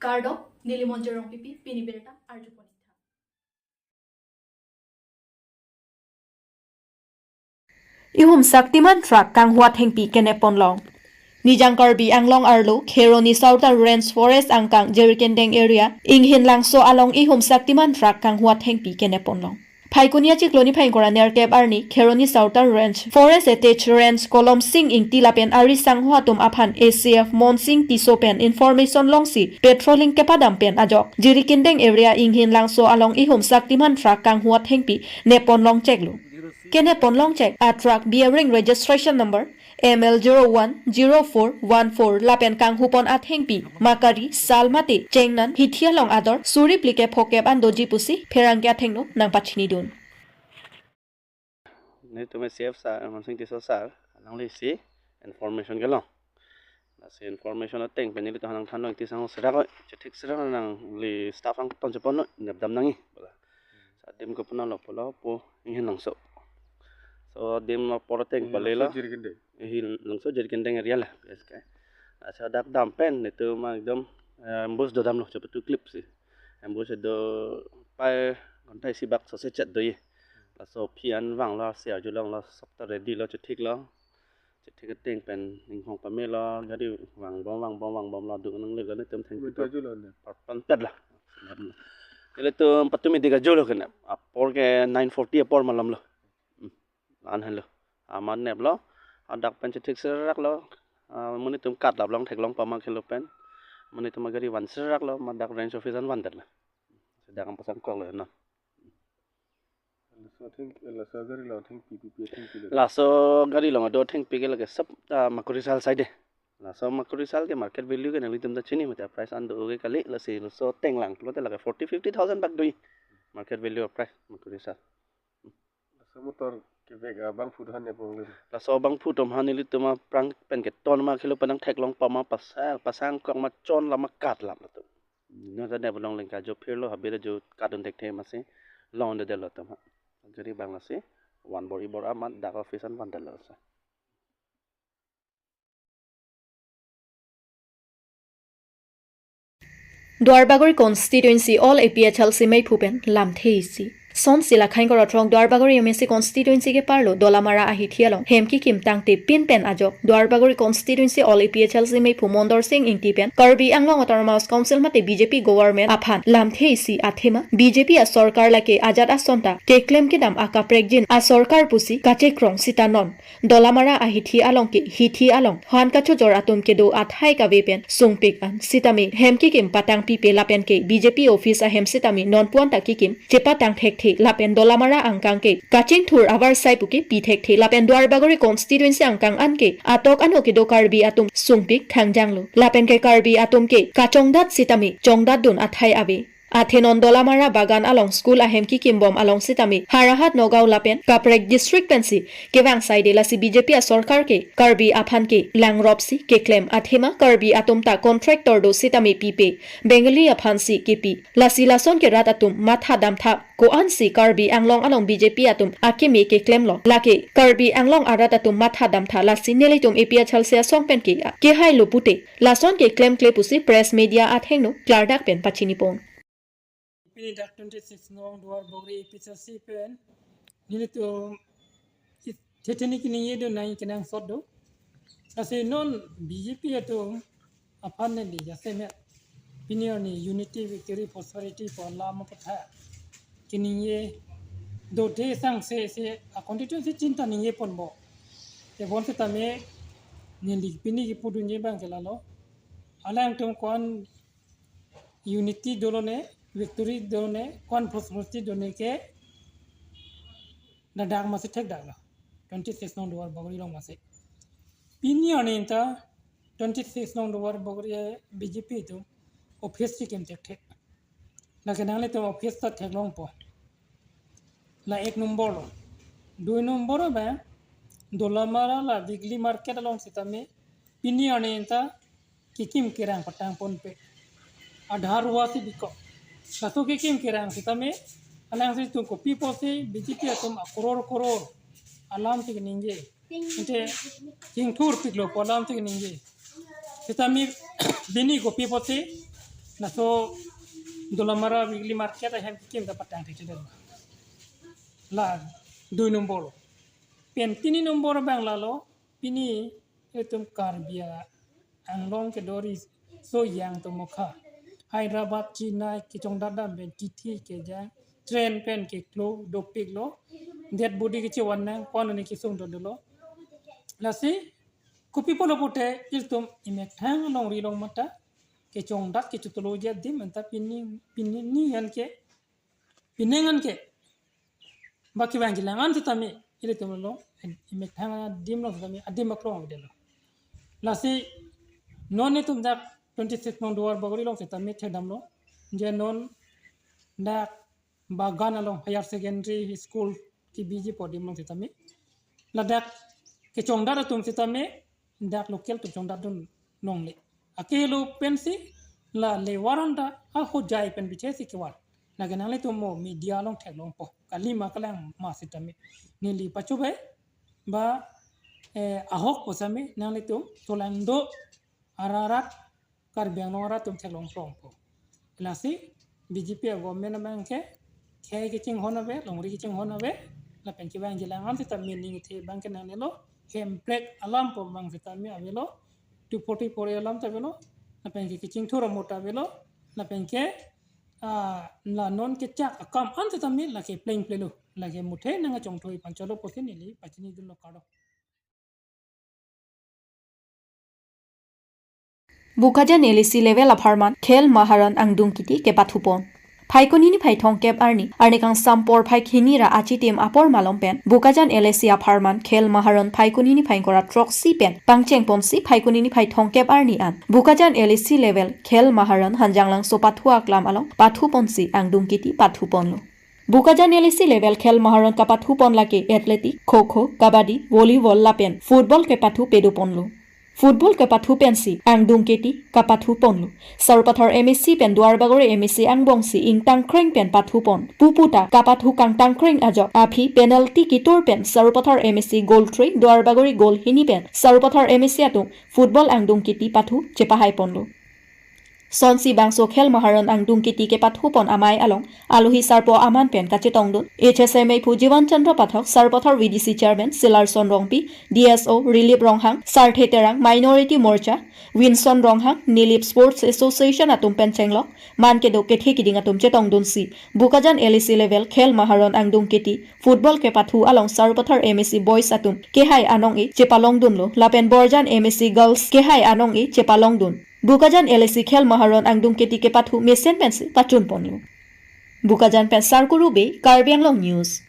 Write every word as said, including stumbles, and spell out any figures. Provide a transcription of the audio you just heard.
Kardom, neli Monjir Rongpipi, pini birta arjupon-ik tha. Ihum Shaktiman truck kanghua thengpi kenep ponlong. Nijang Karbi Anglong arlo, Kheroni Southern Range Forest angkang Jirikindeng area, Inghin Langso along ihum Shaktiman truck kanghua thengpi kenep ponlong. Phaikuni achiklo niphai ingkoi ra nerkep arni, Kheroni Southern Range Forest Attached Range Kolomsing Ingti lapen ari sangho atum aphan A C F Monsing Tisso pen information longsi patrolling kepadam pen ajok Jirikindeng area Inghin Langso along ihum Shaktiman truck kanghua thengpi nep ponlong cheklo. Kenep ponlong chek a truck bearing registration number M L zero one zero four one four lapen kanghu pon athengpi makari, sal mate chengnan hithi along ador suri phlikep phokep an doji pusi pherangke athengno nangpachinidun. Nelitum A C F sir, Monsing Tisso sir, alanglisi information kelong. Lasi information ateng pen nelitum nangthanlo, Ingti sangho serak oi, chethik serak nangli staff angton cheponlo, nepdam nangji, bola. Sa adim kopi nanglo pulo, pu Inghin Langso. So adim apor ateng palelo. Jirikindeng. Inghin Langso Jirikindeng area la, yes ke. Lasi dak dam pen nelitum ekdom, eh, ambush dodamlo, chepatu clip si. Ambush do pai ghonta isi bak sose chet doji. Laso aphi an vanglo, si arjulonglo, sokta ready lo, chethiklo. Chethik ateng pen inghong pamelo, gari vangbom, vangbom, vangbomlo, dun nanglelo, nelitum thengpi Mita julo ne. Parpan pet la. Nelitum patumi dik ajulo kenep. Apor ke nine forty apor malomlo. Hmm. An henlo. Amat neplo. Adak pen chethik seraklo. Ah, monit atum kat laplong theklong pama kelo pen. Monit atum agari van seraklo. Amat dak range office an vandetlo. Dak ampasang koklo non. Laso theng, laso gari along thengpi, pi, pi thengpi lo. Laso gari along do thengpi ke lake sab, ah, Makurisal side. Laso Makurisal ke market value ke nanglitum ta chini mate, price an do ke kali, lasi laso tenglang pulote lake forty fifty thousand bak doji. Market value price Makurisal. Laso motor kevek abangphu atum aphan nepon le. Laso abangphu atum aphan nelitum aphrang pen keton ma kelo pen nangtheklong pama, pasang, pasang kok ma chon lama kat lam latum. Nelitum ta nep along lengka jo phirlo, habit ajo kadun thekthe masi longdedetlo atum ha. Gari bang lasi van bor-i bor amat dak office an vandetlo sa. Duarbagori constituency all A P H L C meiphu pen lamthe isi. Sonsi la khaingkor athrong Duarbagori M A C constituency ke parlo Dolamara ahithi along hem kikim tangte pin pen ajok Duarbagori constituency all A P H L C meiphu Mondorsing Ingti pen Karbi Anglong Autonomous Council mate B J P government aphan lamthe isi athema B J P asorkar lake ajat ason ta keklem kedam akaprekjin asorkar pusi kachekrong sita non Dolamara ahithi along ke hithi along han kachojor atum kedo athai kave pen sungpik an sitame hem kikim patang pipe lapen ke B J P office ahem sitame nonpu an ta kikim chepatang thekthe lapen Dolamara angkang ke kachingthur avarsai puke pi thekthe lapen Duarbagori constituency angkang an ke atok ano kedo Karbi atum sungpik thangjanglo lapen ke Karbi atum ke kachongdat sitame chongdatdun athai ave. Athe non Dolamara bagan along school ahem kikimbom along sitame Howraghat, Nagaon lapen kaprek district pensi kevang saide lasi B J P asorkar ke Karbi aphan ke langropsi keklem athema Karbi atum ta contractor do sitame pipe Bengali aphansi kepi. Lasi lason ke rat atum matha damtha ko-ansi Karbi Anglong along B J P atum akeme keklemlo. Lake Karbi Anglong arat atum matha damtha lasi nelitum A P H L C asong pen ke kehailo pute lason ke klemkle pusi press media athengno klardak pen pachinipon. Pini dak twenty six nong Duarbagori A P H L C pen nelitum thetheni keningje do nai kenangsot do. Lasi non B J P atum aphan neli jasemet pini arni unity, victory, prosperity pu alam aphuthak keningje do, te sangse se a constituency chinta ningje ponpo. Tebon setame neli pini kepudunji abang ke lalo. Alangtum ko-an unity dolone, victory dolone, ko-an prosperity dolone ke ladak masi thekdaklo. Twenty six nong Duarbagori along masi. Pini arni ta twenty six nong Duarbagori B J P atum office si kim thekthe. Lake nanglitum office ta theklongpo. La ek number lo. Dui number abang Dolamara la weekly market along sitame pini arni ta kikim kerang patang ponpe. Adhar ruwa si bikok. Laso kikim kerang sitame alangsi tum kopi pusi B J P atum a crore crore alam si keningje. Ante chingthur piklo pu alam si keningje. Sitame pini kopi pusi Laso Dolamara weekly market ahem kekim ta patang thekthedet. La dui nombor. Pen tini nombor abang lalo, pini itum Karbi Anglong kedo riso yang atum mokha. Hyderabad, Chennai kechongdat dam pen kithi kejang, train pen keklo dopiklo, dead body kechevan nang, pon ani kesung dodolo. Lasi kopi pulo pute itum emethang longri long mata kechongdat kechotoloji adim anta pini, pini ni an ke, pining an ke ba kevangjilang an setame ilitum lo, emethang adim lo setame adim aklong avedetlo. Lasi non itum dak twenty six nong Duar Bagori along setame thekdamlo, je non dak Bagan along higher secondary school kebiji pu adim along setame, ladak kechongdat atum setame dak local atum chongdatdun longle. Akelo pensi la levar anta ahojai pen bichesi kevar. Lake nanglitum mo media along theklongpo, kalima kalang ma setame neli pachobe ba, eh, ahok pu setame nanglitum solangdo ararat Karbi Anglong arat atum theklong prongpo. Lasi B J P a-government abang ke khei kechinghon ave, longri kechinghon ave, lapen kevangjilang an setame ning ithe abang ke nangnelo, hemprek alam pu abang setame avelo, two forty-four A alam ta avelo, lapen ke kechingthur amot ta avelo, lapen ke, ah, la non kechak akam an setame lake plengplelo, lake muthe nangkachongthui pon chotlo pusi neli pachinidunlo, kardom. Bokajan L A C level apharman Khel Maharan Angdung Kiti kepathupon. Phaikuni niphai thomkep arni, arni kangsam porphai hini ra achitim apor malom pen Bokajan L A C apharman Khel Maharan Phaikuni niphai ingkoi ra throksi pen pangchengponsi Phaikuni niphai thomkep arni an Bokajan L A C level Khel Maharan Hanjanglangso pathu aklam along pathuponsi Angdung Kiti pathuponlo. Bokajan L A C level Khel Maharan kapathupon lake athletic, kho kho, kabaddi, volleyball lapen football kepathu pedoponlo. Football kepathu pensi Angdung Kiti kapathuponlo. Sarupathar M A C pen Duarbagori M A C angbongsi ingtangkreng pen pathupon. Pupu ta kapathu kangtangkreng ajok aphi penalty kitur pen Sarupathar M A C goal three, Duarbagori goal hini pen Sarupathar M A C atum football Angdung Kiti pathu chepahaiponlo. Sonsi bangso Khel Maharan Angdung Kiti kepathupon amei along alohi sarpo aman pen kachetongdun H S M meiphu Jivan Chandra Pathak, Sarupathar V D C chairman Silarson Rongpi, D S O Rilip Ronghang, Sarthe Terang, Minority Morcha Winson Ronghang, Nilip Sports Association atum pen chenglok man kedo kethe kiding atum chetongdunsi Bokajan L A C level Khel Maharan Angdung Kiti football kepathu along Sarupathar M A C boys atum kehai anong-e chepalongdunlo lapen Borjan M A C girls kehai anong-e chepalongdun. Bokajan L A C Khel Maharan Angdung Kiti kepathu mesen pensi pachunponlo. Bokajan pen Sarkuru Bey, Karbi Anglong News.